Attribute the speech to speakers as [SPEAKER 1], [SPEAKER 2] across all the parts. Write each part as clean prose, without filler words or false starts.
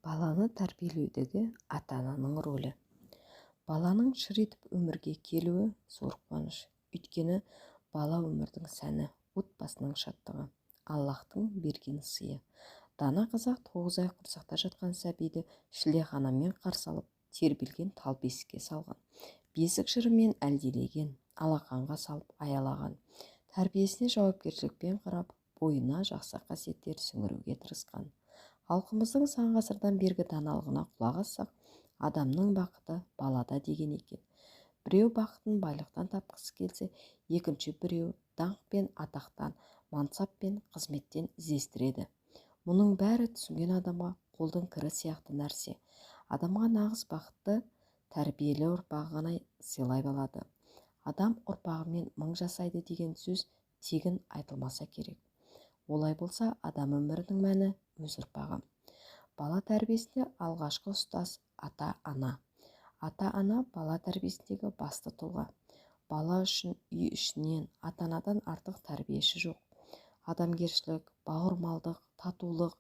[SPEAKER 1] Баланы тәрбиелеудегі ата-ананың рөлі. Баланың шыр етіп өмірге келуі зор қуаныш. Өйткені бала өмірдің сәні, отбасының шаттығы, Аллаһтың берген сыйы. Дана қазақ 9 ай құрсақта жатқан сәбиді шілдеханамен қарсы алып, тербелген тал бесікке салған. Бесік жырымен әлдилеген, алақанға салып аялаған. Тәрбиесіне жауапкершілікпен қарап, бойына жақсы қасиеттер сіңіруге тырысқан. Халқымыздың сан ғасырдан бергі даналығына құлақ ассақ, адамның бақыты балада деген екен. Біреу бақытын байлықтан тапқысы келсе, екінші біреу даңқ пен атақтан, мансап пен қызметтен іздестіреді. Мұның бәрі түсінген адамға қолдың кірі сияқты нәрсе. Адамға нағыз бақытты тәрбиелі ұрпағы ғана сыйлай алады. Адам ұрпағымен мың жасайды деген сөз тегін айтылмаса керек. Олай болса, адам өмірінің мәні өз ұрпағы. Бала тәрбиесінде алғашқы ұстаз ата-ана. Ата-ана бала тәрбиесіндегі басты тұлға. Бала үшін үй ішінен ата-анадан артық тәрбиеші жоқ. Адамгершілік, бауырмалдық, татулық,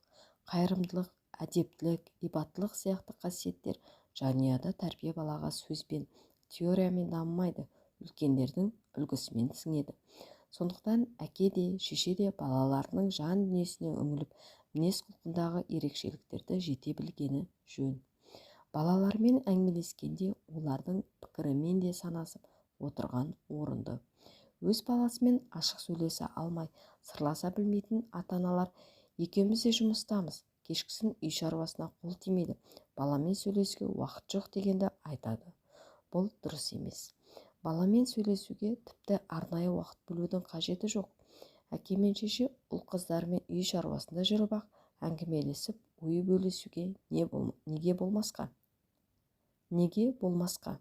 [SPEAKER 1] қайырымдылық, әдептілік, ибаттылық сияқты қасиеттер жанұяда тәрбие балаға сөзбен, теориямен дамымайды, үлкендердің үлгісімен сіңеді. Сондықтан әке де, шеше де балаларының жан дүниесіне үңіліп, мінез-құлқындағы ерекшеліктерді жете білгені жөн. Балалармен әңгімелескенде олардың пікірімен де санасып отырған орынды. Өз баласымен ашық сөйлесе алмай, сырласа білмейтін ата-аналар екеуміз де жұмыстамыз, кешкісін үй шаруасына қол тимейді, баламен сөйлесуге уақыт жоқ дегенді айтады. Бұл дұрыс емес. Баламен сөйлесуге тіпті арнайы уақыт бөлудің қажеті жоқ. Әке мен шеше ұл-қыздарымен үй шаруасында жүріп-ақ әңгімелесіп, ой бөлісуге неге болмасқа? Неге болмасқа?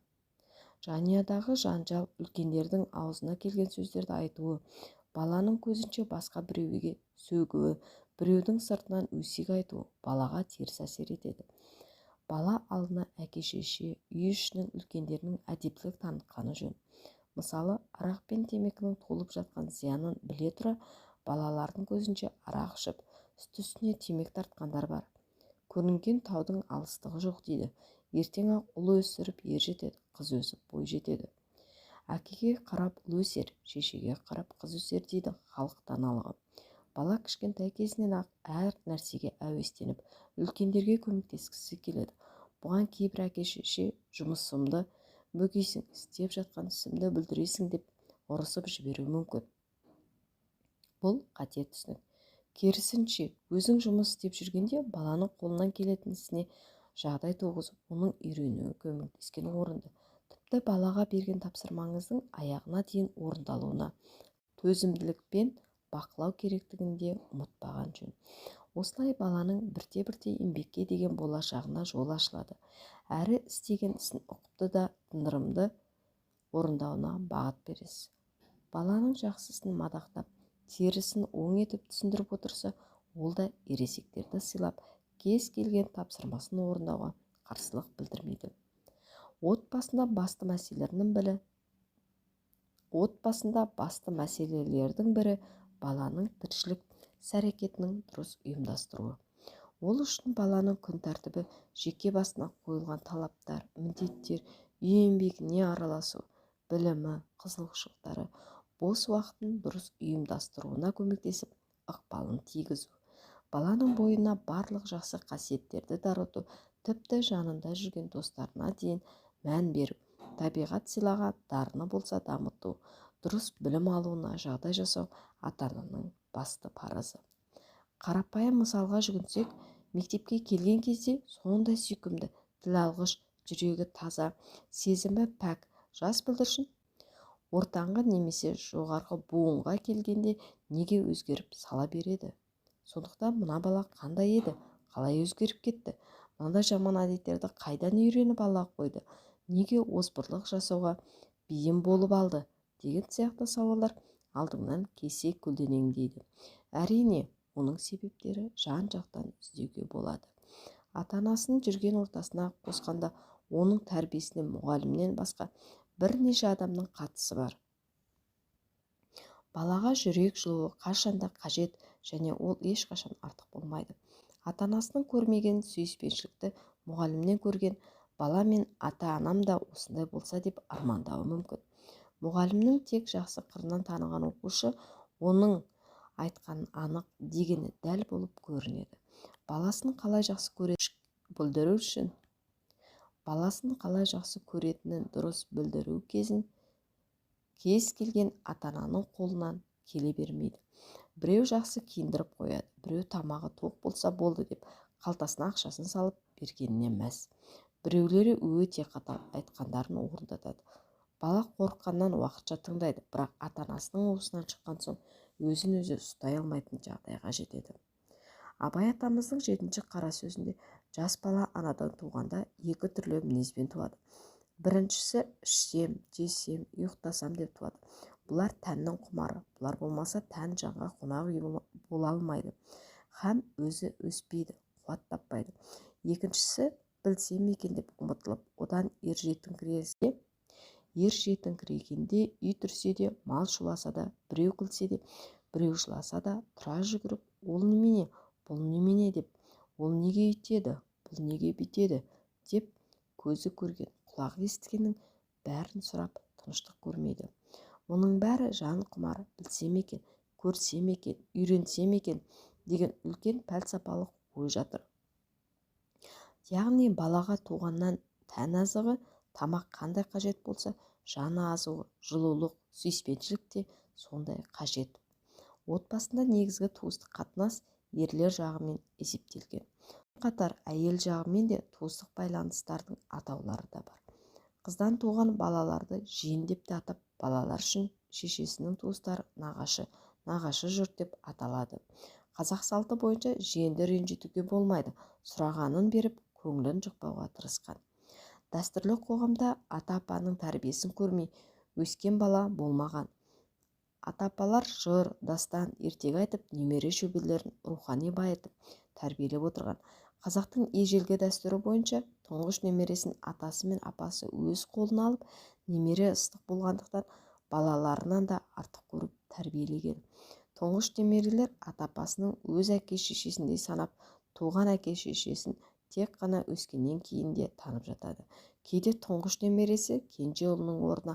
[SPEAKER 1] Жанұядағы жанжал, үлкендердің аузына келген сөздерді айтуы, баланың көзінше басқа біреуге сөгуі, біреудің сыртынан өсек айтуы балаға теріс әсер етеді. Бала алдына әке-шеше, үй ішінің үлкендерінің әдептілік танытқаны жөн. Мысалы, арақ пен темекінің толып жатқан зиянын біле тұра, балалардың көзінше арақ ішіп, үсті-үстіне темекі тартқандар бар. Көрінген таудың алыстығы жоқ дейді. Ертең-ақ ұл өсіріп ер жетеді, қыз өсіп бой жетеді. Әкеге қарап ұл өсер, шешеге қарап қыз өсер дейді халық даналығы. Бала кішкентай кезінен-ақ әр нәрсеге әуестеніп, үлкендерге көмектескісі келеді. Бұған кейбір әке-шеше жұмысымды бөгейсің, істеп жатқан ісімді бүлдіресің деп ұрысып жіберуі мүмкін. Бұл қате түсінік. Керісінше, өзің жұмыс істеп жүргенде баланың қолынан келетін ісіне жағдай туғызып, оның үйренуіне көмектескен орынды. Тіпті балаға берген тапсырмаңыздың аяғына дейін орындалуына төзімділікпен бақылау керектігін де ұмытпаған жөн. Осылай баланың бірте-бірте еңбекке деген болашағына жол ашылады. Әрі істеген ісін ұқыпты да тындырымды орындауына бағыт бересіз. Баланың жақсысын мадақтап, терісін оң етіп түсіндіріп отырса, ол да ересектерді сыйлап, кез келген тапсырмасын орындауға қарсылық білдірмейді. Отбасында басты мәселелердің бірі баланың тіршілік іс-әрекетінің дұрыс ұйымдастыруы. Ол үшін баланың күн тәртібі, жеке басына қойылған талаптар, міндеттер, үй еңбегіне араласу, білімі, қызығушылықтары, бос уақытын дұрыс ұйымдастыруына көмектесіп, ықпалын тигізу. Баланың бойына барлық жақсы қасиеттерді дарыту, тіпті жанында жүрген достарына дейін мән беру, табиғат сыйлаған дарыны болса дамыту, дұрыс білім алуына жағдай жасау ата-ананың басты парызы. Қарапайым мысалға жүгінсек, мектепке келген кезде сондай сүйкімді, тіл алғыш, жүрегі таза, сезімі пәк жас бүлдіршін ортаңғы немесе жоғарғы буынға келгенде неге өзгеріп сала береді? Сондықтан мына бала қандай еді, қалай өзгеріп кетті, мынандай жаман әдеттерді қайдан үйреніп ала қойды, неге озбырлық жасауға бейім болып алды деген сияқты сауалдар алдыңнан кесе көлденеңдейді. Әрине, оның себептері жан-жақтан іздеуге болады. Ата-анасын жүрген ортасына қосқанда оның тәрбиесіне мұғалімнен басқа бірнеше адамның қатысы бар. Балаға жүрек жылуы қашанда қажет және ол ешқашан артық болмайды. Ата-анасының көрмеген сүйіспеншілікті мұғалімнен көрген бала мен ата-анам да осындай болса деп армандауы мүмкін. Мұғалімнің тек жақсы қырынан таныған оқушы оның айтқанын анық, дегені дәл болып көрінеді. Баласын қалай жақсы білдіру үшін баласын қалай жақсы көретінін дұрыс білдіру кезін кез келген ата-ананың қолынан келе бермейді. Біреу жақсы киіндіріп қояды, біреу тамағы тоқ болса болды деп қалтасына ақшасын салып бергеніне мәз. Біреулері өте қатал, айтқандарын орындатады. Бала қорыққаннан уақытша тыңдайды, бірақ ата-анасының уысынан шыққан соң өзін өзі ұстай алмайтын жағдайға жетеді. Абай атамыздың 7-ші қара сөзінде жас бала анадан туғанда екі түрлі мінезбен туады. Біріншісі ішсем, жесем, ұйықтасам деп туады. Бұлар тәннің құмары. Бұлар болмаса тән жанға қонақ үй бола алмайды. Һәм өзі өспейді, қуат таппайды. Екіншісі білсем екен деп ұмытылып, одан ер жетіңкірегенде үй түрсе де, мал шуласа да, біреу күлсе де, біреу жыласа да, тұра жүгіріп, ол немене, бұл немене деп, ол неге үйтеді, бұл неге бүйтеді деп көзі көрген, құлағы естігеннің бәрін сұрап тыныштық көрмейді. Мұның бәрі жан құмары, білсем екен, көрсем екен, үйренсем екен деген үлкен пәлсапалық ой жатыр. Яғни балаға туғаннан тән азығы, тамақ қандай қажет болса, жан азығы, жылулық, сүйіспеншілік те сондай қажет. Отбасында негізгі туыстық қатынас ерлер жағымен есептелген. Қатар әйел жағымен де туыстық байланыстардың атаулары да бар. Қыздан туған балаларды жиен деп те атап, балалар үшін шешесінің туыстары нағашы, нағашы жұрт деп аталады. Қазақ салты бойынша жиенді ренжітуге болмайды, сұрағанын беріп, көңілін жықпауға тырысқан. Дәстүрлі қоғамда ата-апаның тәрбиесін көрмей өскен бала болмаған. Ата-апалар жыр, дастан, ертегі айтып, немере шөберелерін рухани байытып, тәрбиелеп отырған. Қазақтың ежелгі дәстүрі бойынша тұңғыш немересін атасы мен апасы өз қолына алып, немере ыстық болғандықтан балаларынан да артық көріп тәрбиелеген. Тұңғыш немерелер ата-апасының өз әке-шешесіндей санап, туған әке-шешесін тек қана өскеннен кейін де танып жатады. Кейде тұңғыш немересі кенже ұлының орнына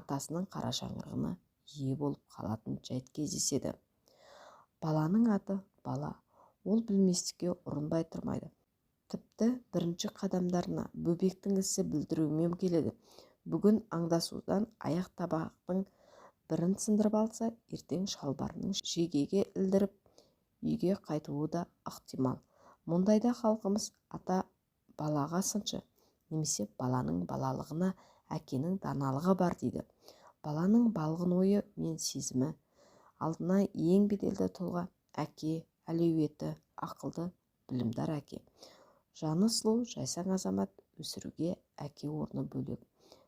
[SPEAKER 1] атасының қара шаңырағына ие болып қалатын жайт кездеседі. Баланың аты бала. Ол білместікке ұрынбай тұрмайды. Тіпті бірінші қадамдарына бөбектің ісі білдірумен келеді. Бүгін аңдасудан аяқ табақтың бірін сындырып алса, ертең шалбарының жегеге ілдіріп үйге қайтуы да ықтимал. Мұндайда халқымыз ата балаға сыншы, немесе баланың балалығына әкенің даналығы бар дейді. Баланың балғын ойы мен сезімі алдына ең беделді тұлға әке, әлеуеті, ақылды, білімдар әке. Жаны сұлу, жайсаң азамат өсіруге әке орны бөлек.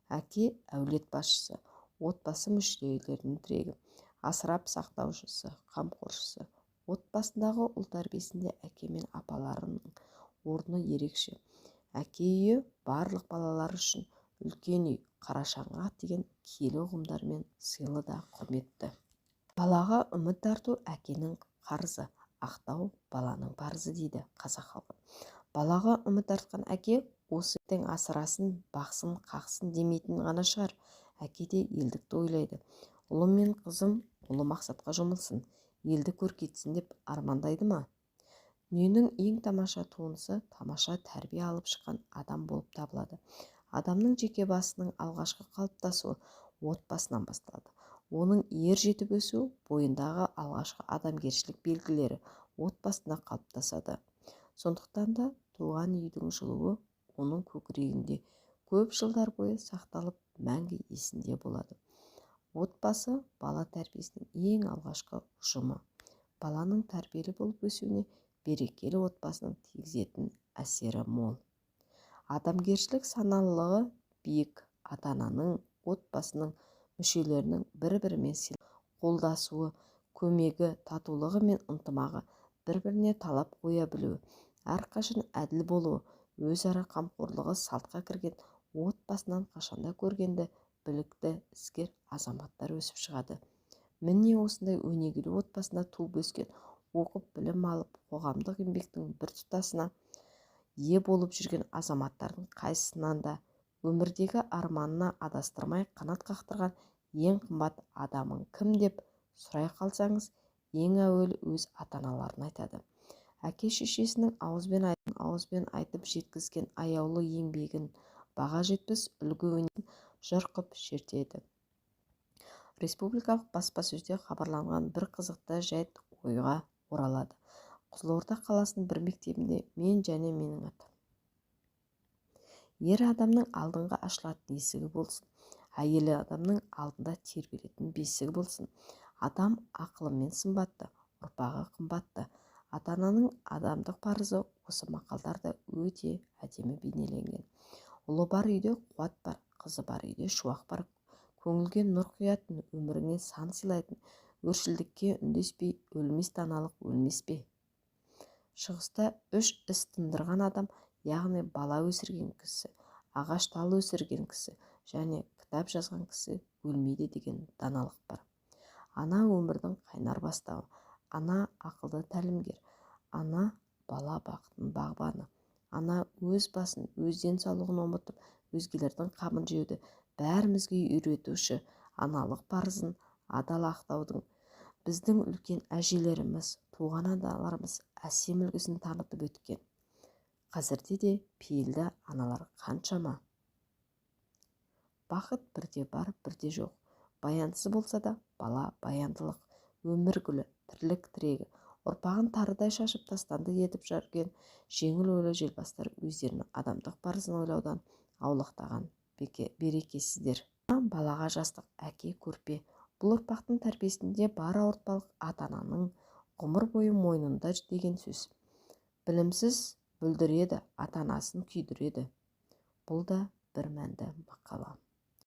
[SPEAKER 1] Әке әулет басшысы, отбасы мүшелерінің тірегі, асырап сақтаушысы, қамқоршысы. Отбасындағы ұл тәрбиесінде әке мен апаларының орны ерекше. Әке үйі барлық балалар үшін үлкен үй, қара шаңырақ деген киелі ұғымдармен сыйлы да құрметті. Балаға үміт арту әкенің қарызы, ақтау баланың парызы дейді қазақ халқы. Балаға үміт артқан әке осы ертең асырасын, бақсын, қақсын демейтін ғана шығар. Әке де елдікті ойлайды. Ұлым мен қызым ұлы мақсатқа жұмылсын, елді көркейтсін деп армандайды ма? Дүниенің ең тамаша туындысы тамаша тәрбие алып шыққан адам болып табылады. Адамның жеке басының алғашқы қалыптасуы отбасынан басталады. Оның ер жетіп өсуі, бойындағы алғашқы адамгершілік белгілері отбасында қалыптасады. Сондықтан да туған үйдің жылуы оның көкірегінде көп жылдар бойы сақталып, мәңгі есінде болады. Отбасы бала тәрбиесінің ең алғашқы ұжымы. Баланың тәрбиелі болып өсуіне берекелі отбасының тигізетін әсері мол. Адамгершілік саналылығы биік ата-ананың, отбасының мүшелерінің бір-бірімен қолдасуы, көмегі, татулығы мен ынтымағы, бір-біріне талап қоя білуі, әрқашан әділ болуы, өзара қамқорлығы салтқа кірген отбасынан қашанда көргенді білікті іскер азаматтар өсіп шығады. Міне осындай өнегелі отбасында туып өскен Оқып, білім алып, қоғамдық еңбектің біртұтасына ие болып жүрген азаматтардың қайсысынан да өмірдегі арманына адастырмай қанат қақтырған ең қымбат адамың кім деп сұрай қалсаңыз, ең әуелі өз ата-аналарын айтады. Әке-шешесінің ауызбен айтып жеткізген аяулы еңбегін, баға жетпес үлгі-өнегесін жыр қып шертеді. Республикалық баспасөзде хабарланған бір қызықты жайт ойға оралады. Қызылорда қаласының бір мектебінде мен және менің атам. Ер адамның алдыңғы ашылатын есігі болсын, әйел адамның алдында тербелетін бесігі болсын. Адам ақылымен сымбатты, ұрпағы қымбатты. Ата-ананың адамдық парызы осы мақалдарда өте әдемі бейнеленген. Ұлы бар үйде қуат бар, қызы бар үйде шуақ бар. Көңілге нұр құятын, өміріңе сан сыйлайтын, өршілдікке үндеспей өлмес даналық өлмес пе? Шығыста үш іс тындырған адам, яғни бала өсірген кісі, ағаш тал өсірген кісі және кітап жазған кісі өлмейді деген даналық бар. Ана өмірдің қайнар бастауы, ана ақылды тәлімгер, ана бала бақытының бағбаны, ана өз басын, өз денсаулығын ұмытып, өзгелердің қамын жеуді бәрімізге үйретуші, аналық парызын адал ақтаудың біздің үлкен әжелеріміз, туған аналарымыз әсем үлгісін танытып өткен. Қазірде де пейілді аналар қаншама? Бақыт бірде бар, бірде жоқ. Баянсыз болса да бала баяндылық, өмір гүлі, тірлік тірегі. Ұрпағын тарыдай шашып тастанды етіп жүрген жеңіл ойлы желбастар өздерінің адамдық парызын ойлаудан аулақтаған берекесіздер. Балаға жастық, әке көрпе. Бұл ұрпақтың тәрбиесінде бар ауыртпалық ата-ананың ғұмыр бойы мойнында деген сөз. Білімсіз бүлдіреді, ата-анасын күйдіреді. Бұл да бір мәнді